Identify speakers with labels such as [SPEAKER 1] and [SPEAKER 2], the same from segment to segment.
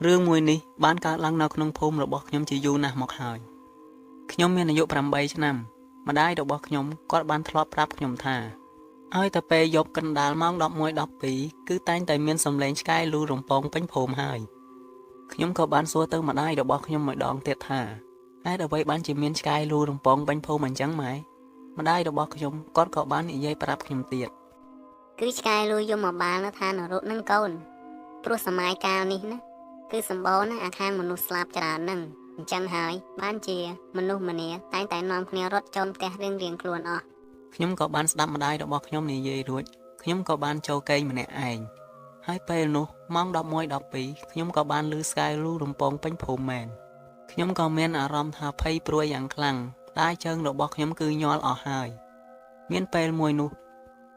[SPEAKER 1] រឿងមួយនេះបានកើតឡើងនៅក្នុងភូមិរបស់ខ្ញុំជាយូរណាស់មកហើយខ្ញុំមានអាយុ8ឆ្នាំម្ដាយរបស់ខ្ញុំគាត់បានធ្លាប់ប្រាប់ខ្ញុំថាឲ្យតែពេលយប់កណ្ដាលម៉ោង11 12គឺតែងតែមានសំឡេងឆ្កែលូរំពងពេញភូមិហើយខ្ញុំក៏បានសួរទៅម្ដាយរបស់ខ្ញុំម្ដងទៀតថាហេតុអ្វីបានជាមានឆ្កែលូរំពងពេញភូមិអញ្ចឹងម៉ែម្ដាយរបស់ខ្ញុំគាត់ក៏បាននិយាយប្រាប់ខ្ញុំទៀត
[SPEAKER 2] គឺឆ្កែលួយយមបាលនៅឋាននរកនឹងកូនព្រោះសម័យកាលនេះណាគឺសម្បូរណាស់អាខាងមនុស្សស្លាប់ច្រើនហ្នឹងអញ្ចឹងហើយបានជាមនុស្សម្នាតែងតែនាំគ្នារត់ចូលផ្ទះរៀងៗខ្លួនអស់
[SPEAKER 1] ខ្ញុំក៏បានស្ដាប់ម្ដាយរបស់ខ្ញុំនិយាយរួចខ្ញុំក៏បានចូលគេងម្នាក់ឯងហើយពេលនោះម៉ោង11:12ខ្ញុំក៏បានឮស្កែលូរំពងពេញភូមិមែនខ្ញុំក៏មានអារម្មណ៍ថាភ័យព្រួយយ៉ាងខ្លាំងដៃជើងរបស់ខ្ញុំគឺញ័រអស់ហើយមានពេលមួយនោះ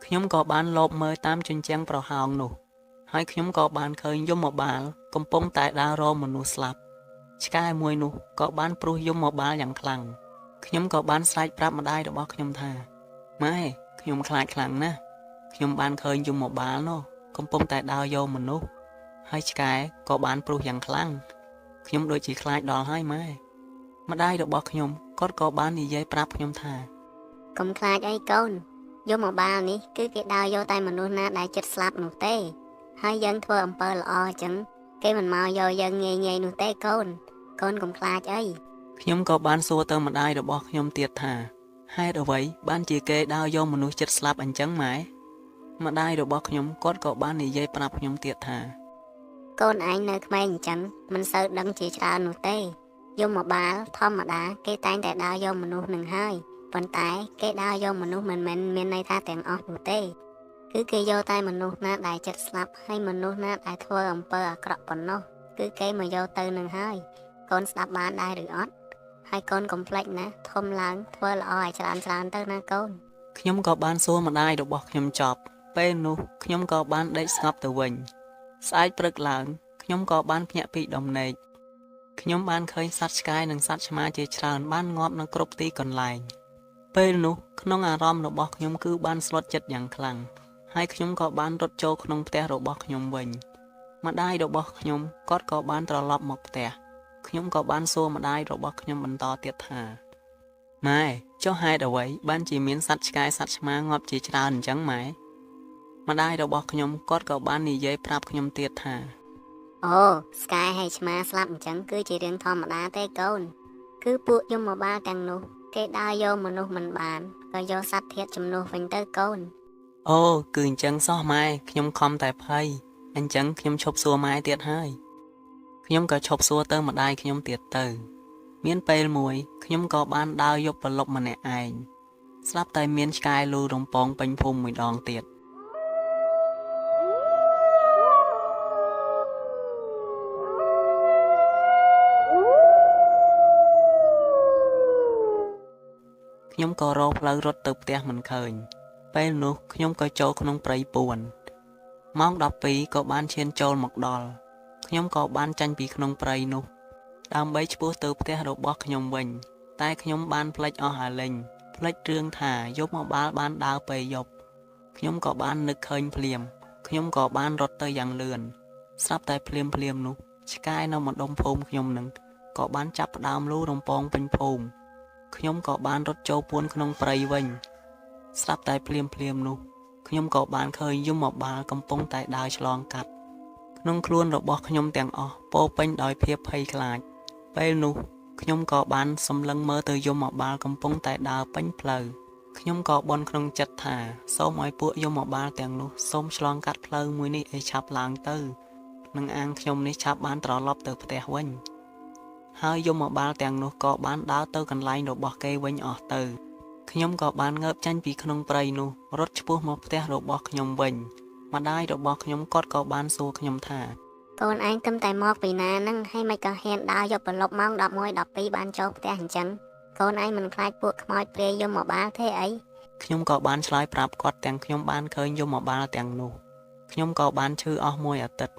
[SPEAKER 1] ខ្ញុំក៏បានលបមើលតាមជញ្ជាំងប្រហោងនោះហើយខ្ញុំក៏បានឃើញយមបាលកំពុងតែដើររកមនុស្សស្លាប់ឆ្កែមួយនោះក៏បានព្រុសយមបាលយ៉ាងខ្លាំងខ្ញុំក៏បានស្រែកប្រាប់ម្ដាយរបស់ខ្ញុំថា ម៉ែខ្ញុំខ្លាចខ្លាំងណាស់ខ្ញុំបានឃើញយមបាលនោះកំពុងតែដើរយកមនុស្សហើយឆ្កែក៏បានព្រុសយ៉ាងខ្លាំងខ្ញុំដូចជាខ្លាចដល់ហើយម៉ែម្ដាយរបស់ខ្ញុំគាត់ក៏បាននិយាយប្រាប់ខ្ញុំថា
[SPEAKER 2] កុំខ្លាចអីកូនយមបាលនេះគឺគេដើរយកតែមនុស្សណាដែលចិត្តស្លាប់នោះទេហើយយើងធ្វើអំពើល្អអញ្ចឹងគេមិនមកយកយើងងាយៗនោះទេកូនកូនកុំខ្លាចអី
[SPEAKER 1] ខ្ញុំក៏បានសួរទៅម្ដាយរបស់ខ្ញុំទៀតថាហេតុអ្វីបានជាគេដើរយកមនុស្សចិត្តស្លាប់អញ្ចឹងម៉ែម្ដាយរបស់ខ្ញុំគាត់ក៏បាននិយាយប្រាប់ខ្ញុំទៀតថា
[SPEAKER 2] កូនឯងនៅក្មេងអញ្ចឹងមិនសូវដឹងជាច្រើននោះទេយមបាលធម្មតាគេតែងតែដើរយកមនុស្សនឹងហើយប៉ុន្តែគេដើរយកមនុស្សមិនមែនមានន័យថាទាំងអស់នោះទេគឺគេយកតែមនុស្សណាដែលចិត្តស្លាប់ហើយមនុស្សណាដែលធ្វើអំពើអាក្រក់ប៉ុណ្ណោះគឺគេមកយកទៅនឹងហើយកូនស្ដាប់បានដែរឬអត់ហើយកូនកុំភ្លេចណាធំឡើងធ្វើល្អឲ្យច្រើនៗទៅណាកូន
[SPEAKER 1] ខ្ញុំក៏បានសួរម្ដាយរបស់ខ្ញុំចប់ពេលនោះខ្ញុំក៏បានដេកស្ងប់ទៅវិញស្អែកព្រឹកឡើងខ្ញុំក៏បានភ្ញាក់ពីដំណេកខ្ញុំបានឃើញសត្វឆ្កែនិងសត្វឆ្មាជាច្រើនបានងាប់នៅគ្រប់ទីកន្លែងពេលនោះក្នុងអារម្មណ៍របស់ខ្ញុំគឺបានស្លុតចិត្តយ៉ាងខ្លាំងហើយខ្ញុំក៏បានរត់ចូលក្នុងផ្ទះរបស់ខ្ញុំវិញម្ដាយរបស់ខ្ញុំគាត់ក៏បានត្រឡប់មកផ្ទះខ្ញុំក៏បានសួរម្ដាយរបស់ខ្ញុំបន្តទៀតថា ម៉ែចុះហេតុអ្វីបានជាមានសត្វឆ្កែសត្វឆ្មាងាប់ជាច្រើនអញ្ចឹងម៉ែម្ដាយរបស់ខ្ញុំគាត់ក៏បាននិយាយប្រាប់ខ្ញុំទៀតថា
[SPEAKER 2] អូស្កែហើយឆ្មាស្លាប់អញ្ចឹងគឺជារឿងធម្មតាទេកូនគឺពួកយមបាលទាំងនោះគេដើរយកមនុស្សមិនបានក៏យកសត្វធាតុជំនួសវិញទៅកូន
[SPEAKER 1] អូគឺអញ្ចឹងសោះម៉ែខ្ញុំខំតែភ័យអញ្ចឹងខ្ញុំឈប់សួរម៉ែទៀតហើយខ្ញុំក៏ឈប់សួរទៅម្ដាយខ្ញុំទៀតទៅ មានពេលមួយខ្ញុំក៏បានដើរយប់ប្រលប់ម្នាក់ឯងស្រាប់តែមានឆ្កែលូរំពងពេញភូមិមួយដងទៀតខ្ញុំក៏រកផ្លូវរត់ទៅផ្ទះមិនឃើញពេលនោះខ្ញុំក៏ចូលក្នុងព្រៃពួនម៉ោង12ក៏បានឈានចូលមកដល់ខ្ញុំក៏បានចាញ់ពីក្នុងព្រៃនោះដើម្បីឆ្ពោះទៅផ្ទះរបស់ខ្ញុំវិញតែខ្ញុំបានភ្លេចអស់អាលិញភ្លេចរឿងថាយប់មកបាលបានដើរពេលយប់ខ្ញុំក៏បាននឹកឃើញភ្លាមខ្ញុំក៏បានរត់ទៅយ៉ាងលឿនស្រាប់តែភ្លាមភ្លាមនោះឆ្កែនៅម្ដុំភូមិខ្ញុំនឹងក៏បានចាប់ផ្ដើមលូរំពងពេញភូមិខ្ញុំក៏បានរត់ចូលពួនក្នុងព្រៃវិញស្រាប់តែភ្លាមភ្លាមនោះខ្ញុំក៏បានឃើញយមបាលកំពុងតែដើរឆ្លងកាត់ក្នុងខ្លួនរបស់ខ្ញុំទាំងអស់ពោរពេញដោយភាពភ័យខ្លាចពេលនោះខ្ញុំក៏បានសម្លឹងមើលទៅយមបាលកំពុងតែដើរពេញផ្លូវខ្ញុំក៏បន់ក្នុងចិត្តថាសូមឲ្យពួកយមបាលទាំងនោះសូមឆ្លងកាត់ផ្លូវមួយនេះឲ្យឆាប់ឡើងទៅនឹងអាងខ្ញុំនេះឆាប់បានត្រឡប់ទៅផ្ទះវិញហើយយមបាលទាំងនោះក៏បានដើរទៅកន្លែងរបស់គេវិញអស់ទៅខ្ញុំក៏បានងើបចេញពីក្នុងព្រៃនោះរត់ឆ្ពោះមកផ្ទះរបស់ខ្ញុំវិញម្ដាយរបស់ខ្ញុំគាត់ក៏បានសួរខ្ញុំថា
[SPEAKER 2] កូនឯងទឹមតែមកពីណាហ្នឹងហើយមិនក៏ហ៊ានដើរយកប្រឡប់ម៉ោង11 12បានចូលផ្ទះអញ្ចឹងកូនឯងមិនខ្លាចពួកខ្មោចព្រាយយមបាលទេអី
[SPEAKER 1] ខ្ញុំក៏បានឆ្លើយប្រាប់គាត់ទាំងខ្ញុំបានឃើញយមបាលទាំងនោះខ្ញុំក៏បានឈឺអស់មួយអាទិត្យ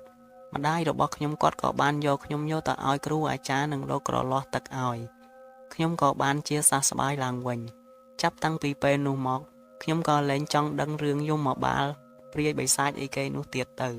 [SPEAKER 1] ម្ដាយរបស់ខ្ញុំគាត់ក៏បានយកខ្ញុំយកទៅឲ្យគ្រូអាចារ្យនិងលោកក្រលាស់ទឹកឲ្យខ្ញុំក៏បានជាសះស្បើយឡើងវិញចាប់តាំងពីពេលនោះមកខ្ញុំក៏លែងចង់ដឹងរឿងយមបាលព្រាយបិសាចអីគេនោះទៀតទៅ